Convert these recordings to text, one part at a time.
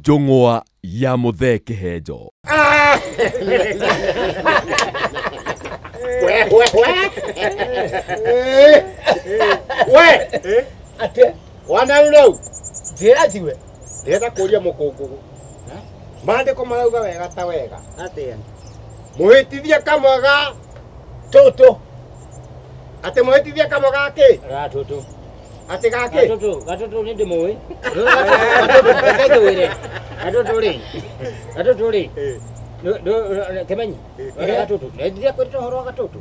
Njũng'wa ya Mũthee Kĩhenjo. We, we, we. We. Atĩ Wanarurau. njĩra njigue. Ndĩrenda kũria mũkũngũgũ. Maandĩko marauga wega ta wega. Atĩa? Mũhĩtithie kamwe ga Tũtũ. Atĩ mũhĩtithie kamwe ga kĩ? Gatũtũ. Atĩ ga kĩ? Gatũtũ, gatũtũ nĩ ndĩmũĩ. Gatũtũ, reke ngwĩre. Gatũtũ rĩ. Gatũtũ rĩ. Kĩmenyi. Gatũtũ. Ndiakwĩrĩte ũhoro wa gatũtũ.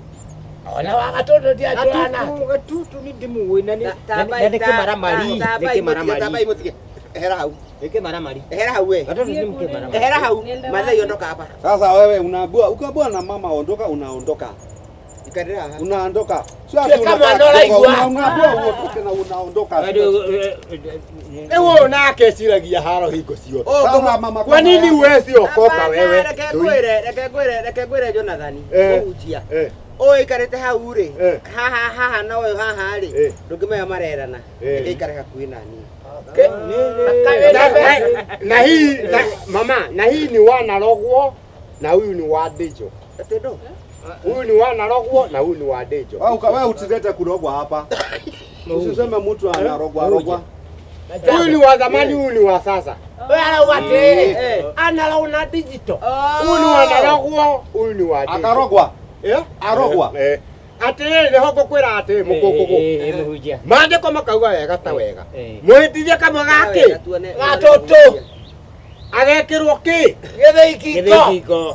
Ona wa gatũtũ ndiatũrana. Gatũtũ, gatũtũ nĩ ndĩmũĩ na nĩ na nĩ kĩmaramari. Nĩ kĩmaramari. Tambai mũtige. Ehera hau. Nĩ kĩmaramari. Ehera hau we. Gatũtũ nĩ kĩmaramari. Ehera hau. Mathai ondoka hapa. Sasa wewe unaambiwa ukaambiwa na mama ondoka, unaondoka. Ikarĩra haha. Unaondoka. Sio Sio ati kama unakaa ndo kidogo, unaigua. unaambiwa uondoke na unaondoka. Rĩu ũyũ nake eciragia haro hingo ciothe. Oh, Sasa mama Kwa nini huwezi okoka Hapana, wewe? Reke ngwĩre, reke ngwĩre, reke ngwĩre Jonathan. Eh. Mũhunjia. Eh. Ũyũ aikarĩte hau rĩ. Eh. Haha haha na ũyũ haha rĩ. Eh. Ndũngĩmenya marerana. Eh. Reke aikare hakuhĩ na niĩ. Na, na, na hii na, mama na hii ni wanarogwo na huyu ni wa Ndijo. Atĩ ndũ? Huyu ni wanarogwo na huyu ni wa Ndijo. Wewe wewe usilete kurogwa hapa. Usiseme mtu anarogwa rogwa. Huyu ni wa zamani, huyu ni wa sasa. Wewe arauga atĩrĩrĩ. Eh. Analog na digital. Huyu ni wanarogwo, huyu ni wa Ndijo. Akarogwa. Eh? Arogwa. Eh. Atĩrĩrĩ nĩho ngũkwĩra atĩ mũkũngũgũ. Mũhunjia. Maandĩko makauga wega ta wega. Eh. Mũhĩtithie kamwe gakĩ Gatũtũ. agekĩrwo kĩ? Gĩthĩi kiko. Gĩthĩi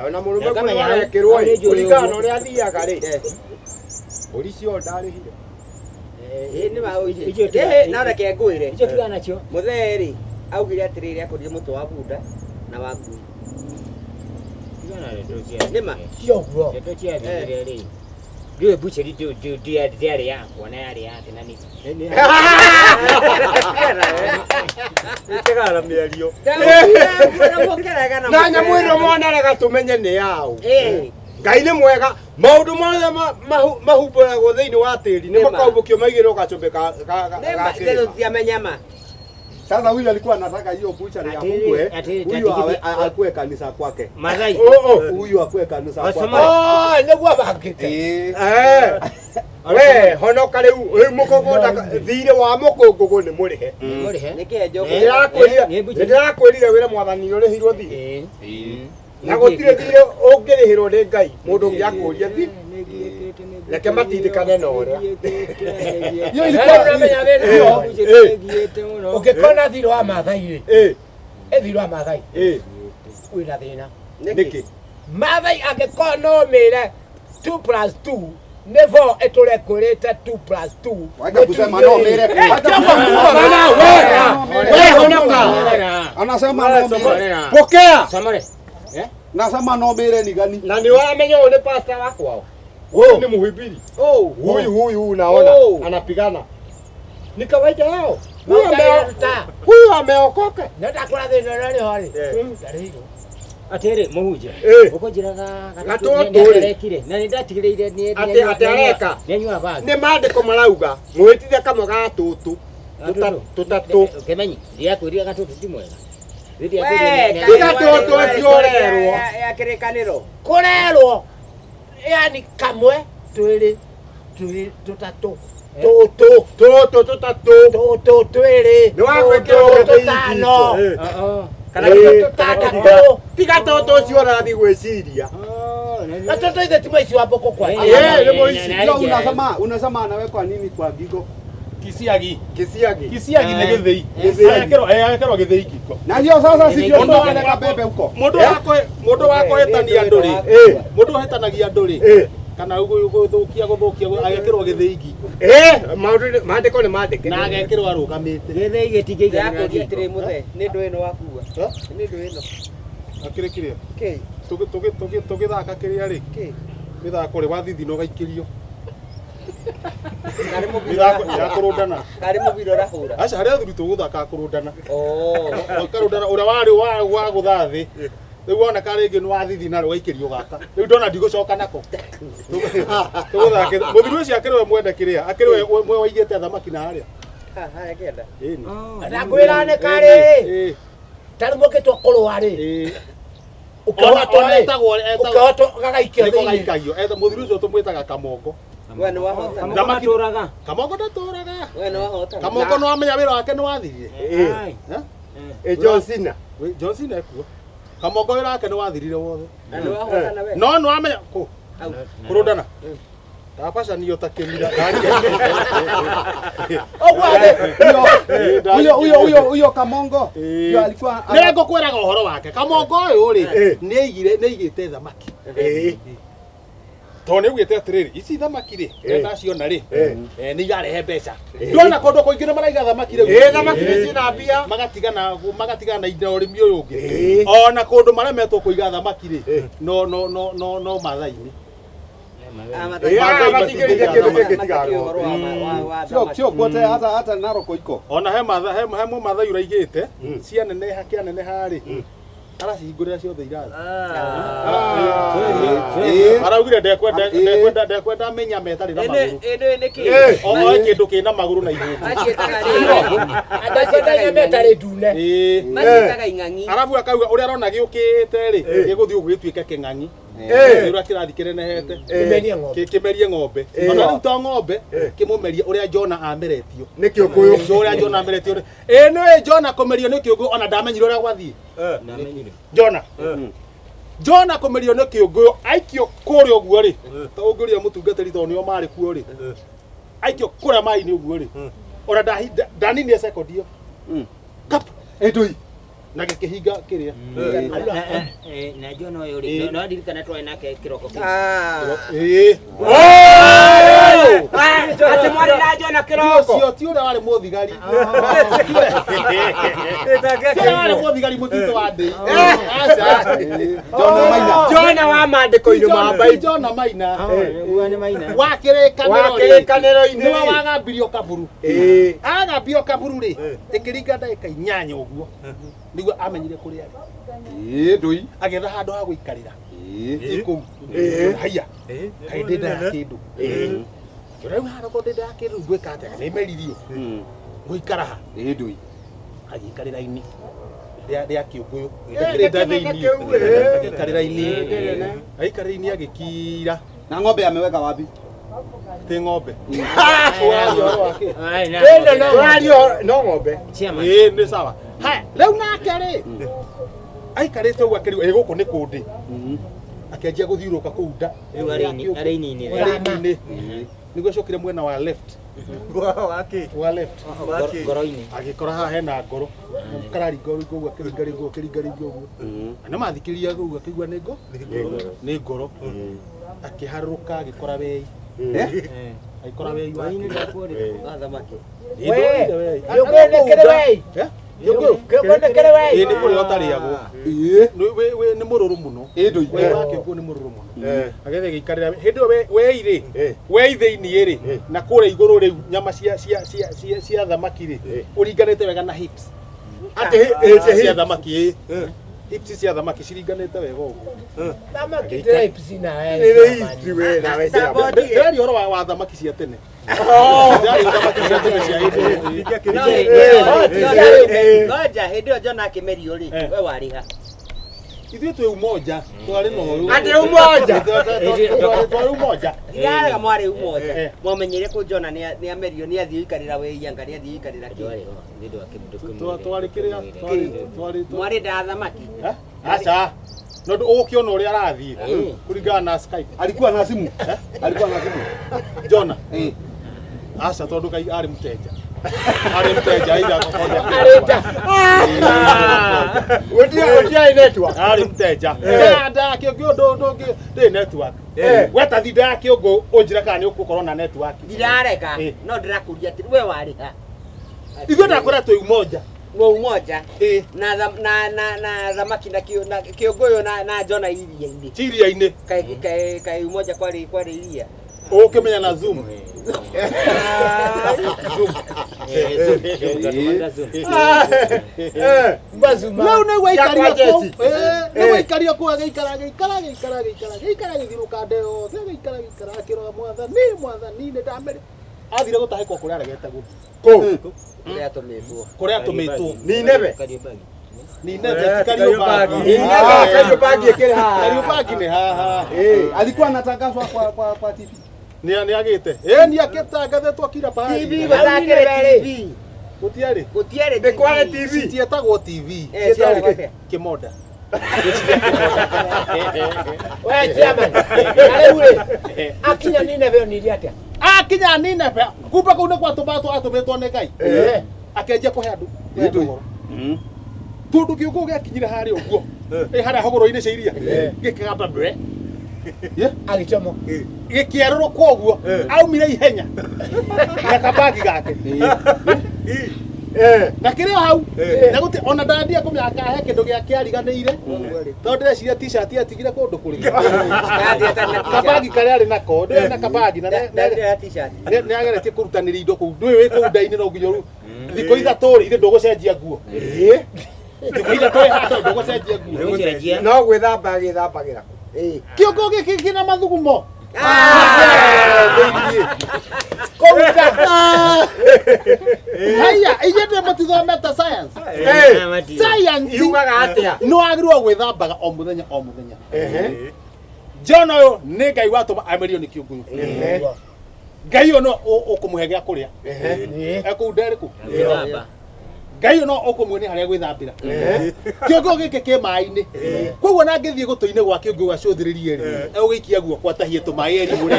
Ona mũrũme Ngamenya ũyũ hau- arekĩrwo hau ĩ, nĩ njũĩ kũringana na ũguo. ũrĩa athiaga rĩ. Mbũri cio ndarĩhire. Ĩĩ nĩ ma ũici. Icio tiga- Ĩĩ, no reke ngwĩre. Icio tigana nacio. Mũthee rĩ, augire atĩrĩrĩ akũrire mũtwe wa bunda na wa ngui. Tigana na ndeto cia. Nĩ ma. Cio guo. Ndeto cia thirire rĩ. Ndiũĩ bucheri ndiarĩ yakwa na yarĩ yake na nĩ Tigana na mĩario. Ndamũkĩraga na Na nyamũ ĩno mwanarega tũmenye nĩ yaũ. Ĩĩ. Ngai nĩ mwega maũndũ mothe mahumbũragwo thĩinĩ wa tĩri nĩ Nĩ ma. makahumbũkio maigĩrwo gacũmbĩ Nĩ ma, ga kĩrĩma. tũtiamenya ma. Sasa huyu alikuwa anataka hiyo buchari Atiri- afungwe, atiri- huyu akue kanisa kwake. Mathai. Oh, oh. Huyu akue kanisa kwake. Wasoma- Oh, nĩguo bangĩte. Eh. Eh. We honoka rĩu rĩu mũkũngũ thirĩ wa mũkũngũgũ nĩ mũrĩhe. Mũrĩhe. Nĩkĩ njoku? Nĩndĩrakwĩrire Nĩ bucheri. nĩndĩrakwĩrire wĩra mwathani ũrĩhirwo thirĩ. Ĩĩ. Na gũtirĩ thirĩ ũngĩrĩhĩrwo nĩ Ngai mũndũ ũngĩ akũria thi reke matindĩkane na ũrĩa. Hiyo Wewe ilikuwa ũramenya thĩna Eh. ũyũ. Eh. Ũngĩkona thirĩ wa Maathai rĩ, Eh, ĩ thirĩ wa Maathai eh, wĩna thĩna. nĩkĩ? Maathai angĩkorwo no mĩre 2 plus 2 nĩ 4 ĩtũre kwĩrĩte 2 plus 2. Wacha kusema no mere. Wacha Hapana, we, we honoka. Anasema no mere. Pokea. Samore. Nasema no mere ni gani? Na nĩ waramenya ũyũ nĩ pastor wa kwao. Huyu ni mhubiri. Oh. Huyu huyu unaona Oh. anapigana. Ni kawaida yao. Huyu Maũndũ ta. huyu ameokoka. No ndakũra thĩna ũrĩa ũrĩ ho rĩ. Eh. Ndarĩhirwo. Atĩrĩ mũhunjia. Eh. Ũkũnjĩraga Gatũtũ rĩ. arekire. Na nĩ ndatigĩrĩire nĩ Atĩ areka. Nĩanyua bangi. Nĩ maandĩko marauga mwĩtithia kamwe ga tũtũ tũtatũ. Kĩmenyi, ndiakwĩrire gatũtũ ti mwega. We, Tiga tũtũ ũcio ũrerwo. Ya kĩrĩkanĩro. Kũrerwo yani kamwe twĩrĩ twĩrĩ tũtatũ tũtũ Tũtũ tũtatũ. tũtũ twĩrĩ Nĩ wagwĩkĩrwo tũtũ gĩthĩi tũtano Eh. Kana Eh. tũtũ tũtandatũ Tiga tũtũ ũcio ũrathiĩ gwĩciria. na tũtũ ithe ti mũici wa mbũkũ kwa Eh, nĩ mũici. Hiyo unasema unasema anawekwa nini kwa gigo? Kisiagi. Kisiagi. Kisiagi nĩ gĩthĩi. Gĩthĩi. Agekĩrwo agekĩrwo gĩthĩi ngingo. Na hiyo sasa si ndio Mũndũ tunapeleka bebe huko. Mũndũ wa mũndũ wa kũhĩtania andũ rĩ. Eh. Mũndũ ũhĩtanagia andũ rĩ. Eh. Kana gũthũkia gũthũkia agekĩrwo gĩthĩi ngingo. Eh, maũndũ maandĩko nĩ mandĩke. Na agekĩrwo arũgamĩte. Gĩthĩi gĩtingĩiganĩra Ndĩrakũria ngingo. atĩrĩ mũthee, nĩ ndũ ĩno wakua. Nĩ ndũ ĩno. Akĩrĩ kĩrĩa. Kĩ? Tũgĩthaka kĩrĩa rĩ. Kĩ? Mĩthako rĩ wathithina ũgaikĩrio. Karĩ mũbira Mĩthako ũrahũra. ya kũrũndana. Karĩ mũbira ũrahũra. Aca harĩa athuri tũgũthaka kũrũndana. Oh. Ũkarũndana ũrĩa warĩ wa gũtha thĩ. Rĩu wona ka rĩngĩ nĩ wathithina rĩ ũgaikĩrio gaka. Rĩu ndona ndigũcoka nako. Tũgũthakĩra. Mũthuri ũcio akĩrĩ we mwene kĩrĩa. Akĩrĩ we mwe waigĩte thamaki na harĩa. Harĩa kĩanda. Ĩni. Ndakwĩra nĩ karĩ Ĩĩ. tarĩ mũngĩtua kũrũa rĩ Ĩĩ. ũkĩhotwo Ona rĩ etagwo etagwo ũkĩhotwo gagaikio nĩko thĩinĩ gaikagio. Eta mũthuri ũcio tũmwĩtaga Kamongo. We nĩ wahotana. Thamaki- Matũraga. Kamongo ndatũraga. We nĩ wahotana. Kamongo no amenya wĩra wake nĩ wathirire. Eh. Eh? Eh, John Cena. Wĩ- John Cena ekuo. Kamongo wĩra wake nĩ wathirire wothe. Na nĩ wahotana we. No nĩ wamenya kũ? Hau. Kũrũndana. Ndabacanio ta kĩmira. ũguo thĩ Huyo huyo huyo huyo Kamongo. Eh. Huyo alikuwa Nĩ ngũkwĩraga ũhoro wake. Kamongo ũyũ rĩ Eh. nĩ aigire nĩ aigĩte thamaki. Eh. Tondũ nĩ augĩte atĩrĩrĩ ici thamaki rĩ Eh. ndaciona rĩ Eh. nĩ irarehe mbeca. Ndona kũndũ kũingĩ nĩ maraiga thamaki rĩu. Eh, thamaki nĩ ciĩna mbia. Magatigana magatigana na indo ũrĩmi ũyũ ũngĩ. Eh. Ona kũndũ maremetwo kũiga thamaki rĩ Eh. no no no no no Maathai-inĩ. Eh, ah, matingĩrĩithia kĩndũ kĩngĩ tiga Matikĩũĩ ũhoro ng'ombe. wa sio thamaki. sio kwote hata hata Narok iko. Ona he matha he he mũmathai ũraigĩte cianeneha kĩaneneha rĩ aracihingũrĩra ciothe irathi. Eh. Araugire ndekwenda Eh. ndekwenda ndekwenda mĩnyama ĩtarĩ na Ĩno magũrũ. ĩno nĩ kĩ? Eh. Oe kĩndũ kĩna magũrũ na ihũngũ. Maciĩtaga rĩ? ndakwenda nyama ĩtarĩ ndune Ĩĩ. Maciĩtaga ing'ang'i. Arabu akauga ũrĩa arona gĩũkĩte rĩ gĩgũthiĩ ũguo gĩtuĩke kĩng'ang'i. Eh. Ũrĩa kĩrathiĩ kĩnenehete. kĩmerie ng'ombe Kĩmerie ng'ombe. Eh. Ona rĩu to ng'ombe kĩmũmerie ũrĩa Jona ameretio. Nĩ kĩũkũyũ. Ũrĩa Jona ameretio. Ĩ nĩwe Jona kũmerio nĩ kĩũngũ ona ndamenyire ũrĩa gwathiĩ. Jona. Jona kũmerio nĩ kĩũngũyũ aikio kũrĩa ũguo rĩ ta ũngĩũria mũtungatĩri tondũ nĩo marĩ kuo rĩ aikio kũrĩa maĩ-inĩ ũguo rĩ ona ndaninire sekondi ĩyo Kap! Edoi. Na gĩkĩhinga kĩrĩa Na John ũyũ rĩ, no ndirikana twarĩ nake kĩroko kĩu. Ah. Ĩĩ. Atĩ mwarĩ na John kĩroko. Ũcio ti ũrĩa warĩ mũthigari. Ti ũrĩa warĩ mũthigari mũtitũ wa ndĩi. Aca. John Maina. Jona wa maandĩko-inĩ ma Ti Bible. Jona Maina. Uga nĩ Maina. Wa kĩrĩkanĩro Wa rĩ. kĩrĩkanĩro-inĩ Nĩwe rĩ. wagambirio kaburu. Eh. Agambio kaburu rĩ, ĩkĩringa ndagĩka inyanya ũguo nĩguo amenyire kũrĩa arĩ. Edoi. Agĩetha handũ ha gũikarĩra. Eh. Ĩ kũu. Haiya. Kaĩ ndĩ nda ya kĩndũ. Rĩu haha ko ndĩ nda ya kĩndũ ngwĩka atĩa? Nĩ meririo. Ngũikara ha? Edoi. Agĩikarĩra ini rĩa rĩa kĩũngũyũ. Rĩkĩrĩ nda thĩinĩ. Agĩikarĩra ini. Agĩikarĩra ini agĩkira. Na ng'ombe ameweka wapi? Ti ng'ombe. Ũraria ũhoro wa kĩ? Ai, na Ĩno no Tũraria no ng'ombe. Chairman. Ĩĩ nĩ sawa. Haya, rĩu nake rĩ aikarĩte ũguo akĩrigwo ĩ gũkũ nĩ kũndĩ. Akĩanjia gũthiũrũrũka kũu nda. Rĩu arĩ ini-inĩ. Arĩ ini-inĩ. Nĩguo acokire mwena wa left. Wa left. Ngoro-inĩ. Agĩkora haha hena ngoro. Kararinga ũguo ũguo akĩringaringa ũguo akĩringaringa ũguo. Na nĩ mathikĩrĩria ũguo akĩigua nĩ ngo nĩ ngoro. Akĩharũrũka agĩkora wei. Agĩkora wei wake. Wa thamaki. We, kĩũngũyũ nĩ kĩrĩ wei. Eh? Kĩũngũyũ? Kĩũngũyũ nĩ kĩrĩ wei. Ĩĩ nĩ kũrĩa ũtarĩagwo. Eh. Nĩ mũrũrũ mũno. Edoi. Wei wa kĩũngũyũ nĩ mũrũrũ mũno. Agethe gĩikarĩra hĩndĩ ĩyo wei rĩ wei thĩinĩ rĩ na kũrĩa igũrũ rĩu nyama cia cia cia cia cia thamaki rĩ ũringanĩte wega na hips. Atĩ Hips cia ĩ thamaki ĩ. Hips cia thamaki ciringanĩte wega ũguo. Thamaki ndĩraips na nĩ history we nawe cia. Ndĩraria ũhoro wa thamaki cia tene. Ndĩraria thamaki cia tene cia hĩndĩ ĩyo. Ngoja hĩndĩ ĩyo John akĩmerio rĩ, we warĩ ha? Ithuĩ twĩ umoja twarĩ na ũyũ. Atĩ umoja? Twarĩ umoja. Ndirarega mwarĩ umoja. Eh. Mwamenyire kũ John nĩ amerio nĩ athiĩ gũikarĩra wei anga nĩ athiĩ gũikarĩra kĩ? Twarĩ kĩrĩa twarĩ twarĩ Mwarĩ nda thamaki. Eh? Aca. No ndũ ũgũkĩona ũrĩa arathiĩ kũringana na Skype. Alikuwa na simu. Alikuwa na simu. Jona. Eh. Aca tondũ kai arĩ mũtenja. Arĩ mũtenja aitha Arĩ nda. Gũtirĩ network. Arĩ mũtenja. Nda kĩũngũ ndũ ndĩ network. Weta thinda ya kĩũngũ ũnjĩre kana nĩ ũgũkorwo na network. Ndirarega Eh. no ndĩrakũria atĩrĩ we warĩ ha? Ithuĩ ndakwĩra twĩ umoja. Mwa umoja Ĩ. na na na na thamaki na na kĩũngũyũ na na Jona iria-inĩ. Ti iria-inĩ. Kaĩ kaĩ kaĩ umoja kwarĩ kwarĩ iria. Ũkĩmenya na Zoom. Mazuma. Rĩu nĩguo aikario Cia kũu. kwa Nĩguo aikario kũu agĩikara agĩikara agĩikara agĩikara agĩikara agĩthiũrũrũka nda yothe agĩikara agĩikara akĩrora mwathani mwathani nĩ ndameri. Athire gũtahĩkwo kũrĩa aregete gũthiĩ. Kũ? Kũrĩa atũmĩtwo. Kũrĩa atũmĩtwo. Nineve. Nineve ti Kariũmbangi. Nineve Kariũmbangi ĩkĩrĩ haha. Kariũmbangi nĩ haha. Alikuwa anatangazwa kwa TV. Nĩ nĩagĩte. Ĩ nĩ akĩtangathĩtwo kila pahali. TV gũtakĩrĩ TV. Gũtiarĩ. Gũtiarĩ Nĩ kwarĩ TV. Citietagwo TV. Eh, Cietagwo cietagwo atĩa? Kĩmonda. We chairman, na rĩu rĩ, akinya Nineve onirie atĩa? Akinya Nineve, kumbe kũu nĩ gwatũmatwo atũmĩtwo nĩ Ngai. Akĩanjia kũhe andũ ũhoro. Tondũ kĩũngũ gĩakinyire harĩa ũguo. Ĩ harĩa hũgũrũ-inĩ cia iria. Gĩkĩgamba mbwe. Agĩchomo. Gĩkĩerũrũka ũguo. Aumire ihenya. Na kabagi gake. Na kĩrĩ o hau. Na gũtirĩ ona ndandia kũmenya kana he kĩndũ gĩake ariganĩire. Tondũ ndĩreciria t-shirt atigire kũndũ kũrĩ. Kabagi karĩa arĩ nako, ndũĩ na kabagi na Ndathiĩ t-shirt. nĩ ageretie kũrutanĩria indo kũu. Ndũĩ wĩ kũu nda-inĩ no nginya ũru. Thikũ ithatũ rĩ, ithe ndũgũcenjia nguo. Thikũ ithatũ wĩ handũ ndũgũcenjia nguo. Ndũgũcenjia. No gwĩthamba agĩthambagĩra kũ? Kĩongo gĩkĩ kĩna mathugumo. Kũruta. Haya, inyuĩ ndĩ mũtithomete science. Science Yugaga atĩa? nĩ wagĩrĩirwo gwĩthambaga o mũthenya o mũthenya. John ũyũ nĩ Ngai watũma amerio nĩ kĩũngũyũ. Ngai ũyũ no ũkũmũhe gĩa kũrĩa. Ekũu nderĩkũ? Ngai ũyũ no ũkũmuonia harĩa gwĩthambĩra. Kĩũngũyũ gĩkĩ kĩ maĩ-inĩ. Koguo na ngĩthiĩ gũtũ-inĩ gwa kĩũngũyũ gacũthĩrĩrie rĩ, egũgĩikia guoko atahie tũmaĩ erigũre.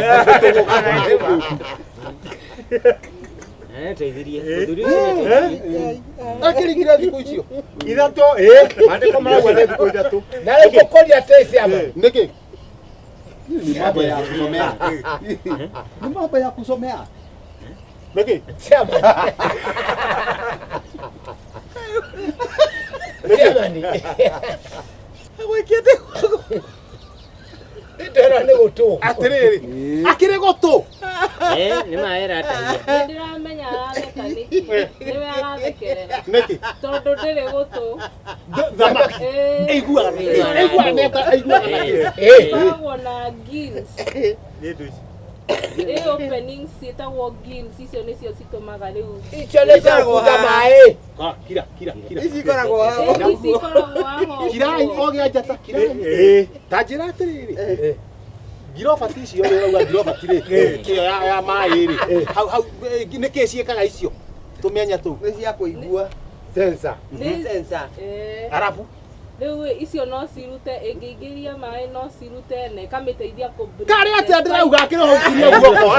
Teithirie. Mũthuri ũcio nĩateithirie. Akĩringire thikũ icio. Ithatũ, ĩ, maandĩko marauga nĩ thikũ ithatũ. Na rĩu ngũkũria atĩ chairman. Nĩkĩ? Ni mambo ya kusomea. Ni mambo ya kusomea. Nĩkĩ? Chairman. Chairman. Ndĩrona nĩ gũtũ. Atĩrĩrĩ, akĩrĩ gũtũ. Nĩ maĩ aratahia. Nĩ ndĩramenya aratheka nĩkĩ. Nĩwe arathekerera. Nĩkĩ? Tondũ ndĩrĩ gũtũ. Thamaki. Ĩiguaga nĩkĩ? Ĩiguaga nĩta ĩiguaga nĩkĩ? Ĩkoragwo na gills. Ĩ openings ciĩtagwo gills, icio nĩcio citũmaga rĩu. Icio nĩ cia kũruta maĩ. Kira, kira, kira. Ici ikoragwo haha. Ici ikoragwo haha. Kirai o gĩa njata kirai. Ta njĩra atĩrĩrĩ. Ngirobati icio rĩ ũrauga ngirobati rĩ. Kĩo ya maĩ rĩ. Hau hau nĩ kĩĩ ciĩkaga icio? Tũmĩanya tũu. Nĩ cia kũigua. Sensor. Sensor. Arabu. Rĩu icio no cirute ĩngĩingĩria maĩ no cirute na ĩkamĩteithia kũ Karĩ atĩa ndĩrauga akĩrĩ ho ikirie guoko.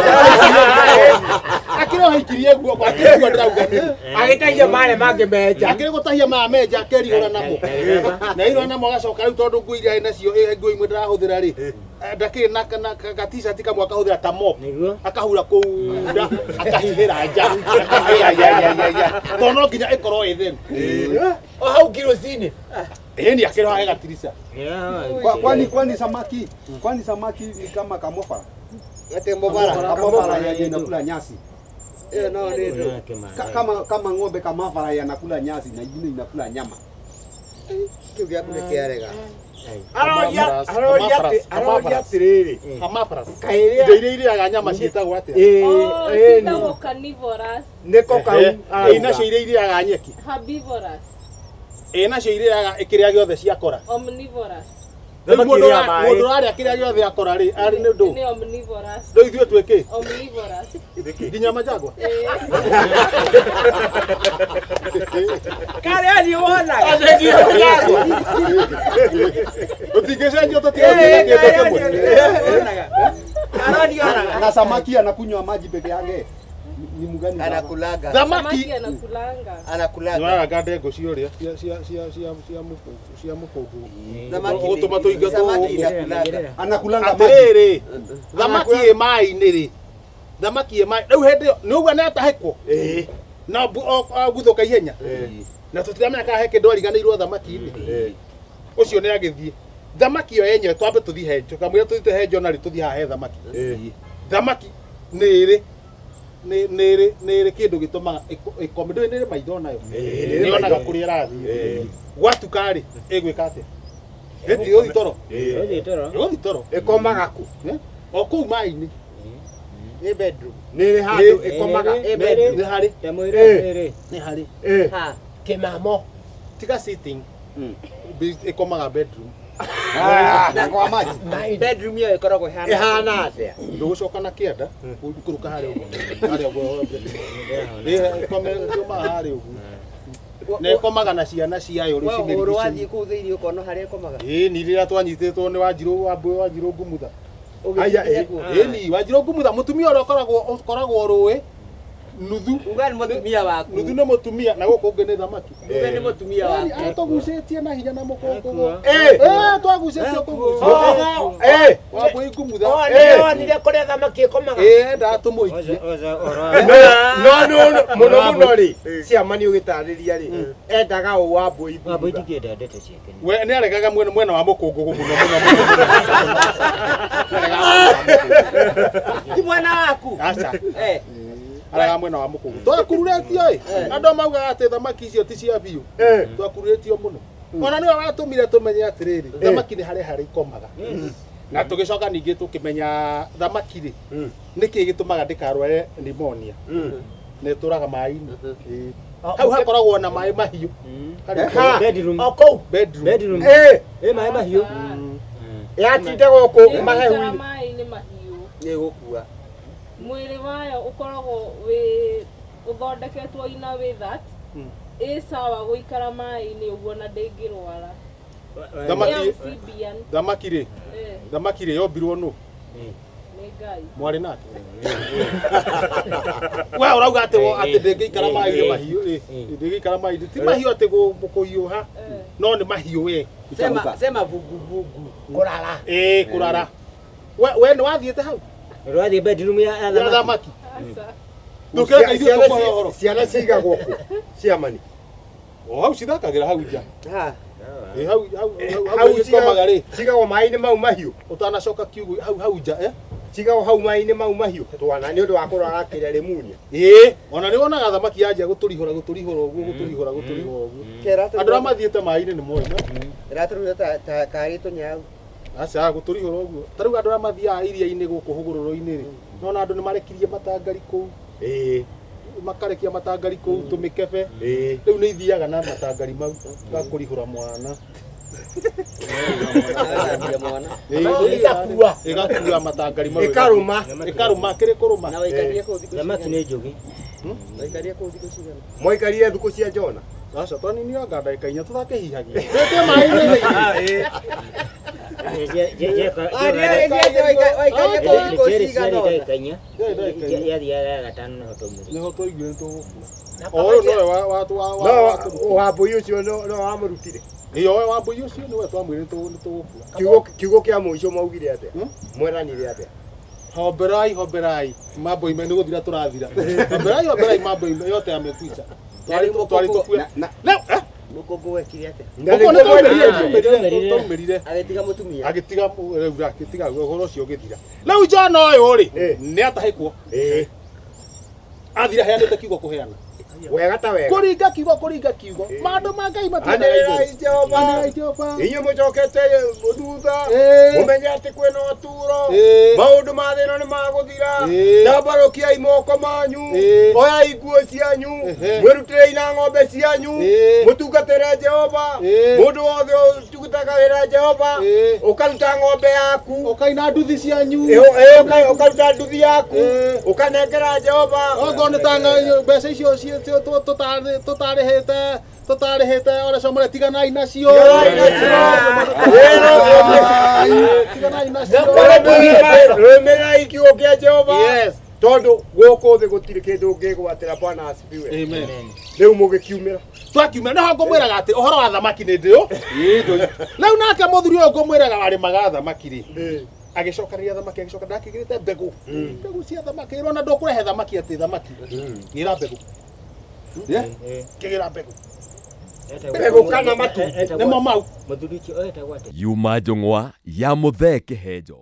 Akĩrĩ ho ikirie guoko akĩrĩ guo ndĩrauga niĩ. Agĩtahia maĩ mangĩ menja. Akĩrĩ gũtahia maya menja akerigũra namo. Na erigũra namo agacoka rĩu tondũ nguo iria nacio nguo imwe ndĩrahũthĩra rĩ. Ndakĩrĩ na ga t-shirt kamwe akahũthĩra ta mop. Akahura kũu nda akahihĩra nja. Tondũ no nginya ĩkorwo ĩ theru. O hau ngirocinĩ. Ĩni akĩrĩ ho gatirisha. Kwani samaki ni kama kamofara? Ate mbobara. Kamofara yenye inakula nyasi. No nĩ ndũ. Kama ng'ombe kamafara yanakula nyasi na ingine inakula nyama. Kĩu gĩaku nĩ kĩarega. Aroria atĩrĩrĩ. Hermaphrodites. Kaĩrĩa. Indo iria irĩaga nyama ciĩtagwo atĩa? Ciĩtagwo carnivorous. Nĩko kau. Ĩ nacio iria irĩaga nyeki. Herbivorous. Ĩ nacio irĩaga kĩrĩa gĩothe ciakora. Omnivorous. Rĩu mũndũ ũrarĩa kĩrĩa gĩothe akora rĩ, arĩ nĩ ndũ. Nĩ omnivorous. Rĩu ithuĩ twĩ kĩ? Omnivorous. Nginya majangwa. Karĩa ni wonaga. Tũtingĩcenjio tũtigatuĩke kĩndũ kĩmwe. Na samaki anakunywa maji peke yake. Ni mgani? Anakulaga. Samaki anakulanga. Anakulaga. Nĩwaraga ndengũ ciũrĩa cia cia cia cia cia mũkũngũ. Thamaki Ũgũtũma tũingatwo samaki gũkũ. inakulaga. Anakulanga maji. Atĩrĩrĩ, thamaki ĩ maĩ-inĩ rĩ. Thamaki ĩ maĩ. Rĩu hĩndĩ ĩyo nĩ ũguo nĩ atahĩkwo. Na aguthũka ihenya. Na tũtiramenya kana he kĩndũ ariganĩirwo thamaki-inĩ. Ũcio nĩ agĩthiĩ. Thamaki ĩyo yenyewe twambe tũthiĩ henjo. Kamũira tũthiĩte henjo na rĩ tũthiĩ haha he thamaki. Thamaki nĩ ĩrĩ nĩ ĩrĩ kĩndũ gĩtũmaga ĩkome. Ndũĩ nĩ ĩrĩ maitho nayo. Nĩyonaga kũrĩa ĩrathiĩ. Gwatuka rĩ, ĩgwĩka atĩa? Ĩgũthiĩ toro. Ĩgũthiĩ toro. Ĩgũthiĩ toro. Ĩkomaga kũ? O kũu maĩ-inĩ. Ĩ bedroom. Nĩ ĩrĩ handũ ĩkomaga. Ĩ bedroom. Nĩ harĩ. Ndamwĩra atĩrĩrĩ. Nĩ harĩ. Ha. Kĩmamo. Tiga sitting. Ĩkomaga bedroom. Na kwa maji. Bedroom ĩyo ĩkoragwo ĩhana. Ĩhana atĩa? Ndũgũcoka na kĩanda, ũikũrũka harĩa ũguo. Harĩa ũguo. Ĩ ĩkomaga harĩa ũguo. Na ĩkomaga na ciana ciayo rĩu Ũhoro cimĩrigicĩirie. wathiĩ kũu thĩinĩ ũkona harĩa ĩkomaga. Ĩĩ ni rĩrĩa twanyitĩtwo nĩ Wanjirũ wa Mbũĩ Wanjirũ Ngumutha. Aya, ĩ. Ĩĩ ni Wanjirũ Ngumutha mũtumia ũrĩa ũkoragwo rũĩ nuthu. Uga nĩ mũtumia waku. Nuthu nĩ mũtumia na gũkũ ũngĩ nĩ thamaki. Uga nĩ mũtumia waku. Atũgucĩtie na hinya na mũkũngũgũ. Ĩ. Twagucĩtio kũgucĩtio. Ĩ. Wambũi Ngumutha. O nĩ wonire kũrĩa thamaki ĩkomaga. Ĩ endaga tũmũikie. No no mũno mũno rĩ, ciama nĩ ũgĩtarĩria rĩ, endaga ũ Wambũi Wambũi Ngumutha. ndingĩenda ndeto ciake. We nĩ aregaga mwena wa mũkũngũgũ mũno mũno mũno. Ti mwena waku. Aca. Eh. Araga mwena wa mũkũngũ. Twakururĩtio ĩ. Andũ maugaga atĩ thamaki icio ti cia biũ. Twakururĩtio mũno. Ona nĩwe watũmire tũmenye atĩrĩrĩ, thamaki nĩ harĩ harĩ ikomaga. Na tũgĩcoka ningĩ tũkĩmenya thamaki rĩ, nĩkĩ gĩtũmaga ndĩkarware pneumonia. Na ĩtũraga maĩ-inĩ. Ĩ. Hau hakoragwo na maĩ mahiũ. Ha. Bedroom. O kũu. Bedroom. Bedroom. Ĩ. Ĩ maĩ mahiũ. Yatinda gũkũ Ĩngĩikara mahehu-inĩ. maĩ-inĩ mahiũ. Nĩ ĩgũkua. Mwĩrĩ wayo ũkoragwo wĩ ũthondeketwo in a way that ĩ sawa gũikara maĩ-inĩ ũguo na ndĩngĩrwara. Nĩ Thamaki amphibian. thamaki rĩ, thamaki rĩ yombirwo nũ? Nĩ Ngai. Mwarĩ nake. We ũrauga atĩ atĩ ndĩngĩikara maĩ-inĩ mahiũ ĩ, ndĩngĩikara maĩ-inĩ ti mahiũ atĩ kũhiũha no nĩ mahiũ we. Sema sema vuguvugu. Kũrara. Ĩ kũrara. We nĩ wathiĩte hau Ũrathiĩ bedroom ya ya thamaki. thamaki. Aca. Tũkĩreka ithuĩ tũkwaga ũhoro. Ciana cigagwo kũ? Ciamani. O hau cithakagĩra hau nja. Ha. Ĩ hau hau hau ikomaga rĩ. Cigagwo maĩ-inĩ mau mahiũ. Ũtanacoka kiugũ hau hau nja eh. Cigagwo hau maĩ-inĩ mau mahiũ. Twana nĩ ũndũ wa kũrwara kĩrĩa rĩmunia. Ĩ ona nĩ wonaga thamaki yanjia gũtũrihũra gũtũrihũra ũguo gũtũrihũra gũtũrihũra ũguo. Andũ arĩa mathiĩte maĩ-inĩ nĩ moĩ. Ĩratũrura ta karĩ tũnyau. Aca gũtũrihũra ũguo. Ta rĩu andũ arĩa mathiaga iria-inĩ gũkũ hũgũrũrũ-inĩ rĩ, nona andũ nĩ marekirie matangari kũu. Ĩ. Makarekia matangari kũu tũmĩkebe. Ĩ. Rĩu nĩ ithiaga na matangari mau gakũrihũra mwana. Ĩgakua. Ĩgakua matangari mau. Ĩkarũma. Ĩkarũma kĩrĩ kũrũma. Na waikarire kũu thikũ Thamaki nĩ njũgĩ. Waikarire kũu thikũ cigana? Mwaikarire thikũ cia Jona. Aca twaninire anga ndagĩka inya tũthake hihagia. Twĩte maĩ-inĩ. Waikarire kũu thikũ cigana ũna? Ndagĩka inya. Yathiaga ya gatano nĩho twaumire. Nĩho twaiguire nĩ tũgũkua. O ũyũ nowe wa wa wa No wa Wambũi ũcio no wamũrutire. Ĩyo we Wambũi ũcio nĩwe twamwĩrire nĩ tũgũkua. Kiugo kĩa mũico maugire atĩa? Mweranire atĩa? Homberai homberai mambo ime nĩ gũthira tũrathira. Homberai homberai mambo ime yote yamekwisha. Twari tũkue. Rĩu Mũkũngũ wekire atĩa? Mũkũngũ nĩ twaumĩrire. Agĩtiga mũtumia. Agĩtiga rĩu agĩtiga ũhoro ũcio ũgĩthira. Rĩu Jona ũyũ rĩ nĩ atahĩkwo. Athira heanĩte kiugo kũheana. Wega ta wega. Kũringa kiugo kũringa kiugo. Maũndũ ma Ngai matiendaga Anĩrĩrai igũrũ. Jehova. Anĩrĩrai Jehova. Inyuĩ mũcokete thutha. Mũmenye atĩ kwĩna ũtũũro. Maũndũ ma thĩ ĩno nĩ magũthira. Tambarũkiai moko manyu. Oyai nguo cianyu. Mwĩrutĩrei na ng'ombe cianyu. Mũtungatĩre Jehova. Mũndũ wothe ũtungatagĩra Jehova. Ũkaruta ng'ombe yaku. Ũkaina nduthi cianyu. Ũkaruta nduthi yaku. Ũkanengera Jehova. Okorwo nĩ ta mbeca icio tũtarĩhĩte tũtarĩhĩte ũrĩa mũre tiganai nacio. Tiganai nacio. Rũmĩrĩrai kiugo kĩa Jehova. Tondũ gũkũ thĩ gũtirĩ kĩndũ ũngĩgwatĩra. Bwana asifiwe. Amen. Rĩu mũgĩkiumĩra. Twakiumĩra nĩho ngũmwĩraga atĩ ũhoro wa thamaki nĩ ndĩũ. Rĩu nake mũthuri ũyũ ngũmwĩraga warĩmaga thamaki rĩ, agĩcokanĩria thamaki agĩcoka ndakĩgĩrĩte mbegũ. Mbegũ cia thamaki ĩrona ndũkũrehe thamaki atĩ thamaki. Gĩra mbegũ. Kĩgĩra mbegũ. Mbegũ kana matumbĩ. Nĩmo mau. Mũthuri ũcio etagwo atĩa? Yuma njũng'wa ya Mũthee Kĩhenjo.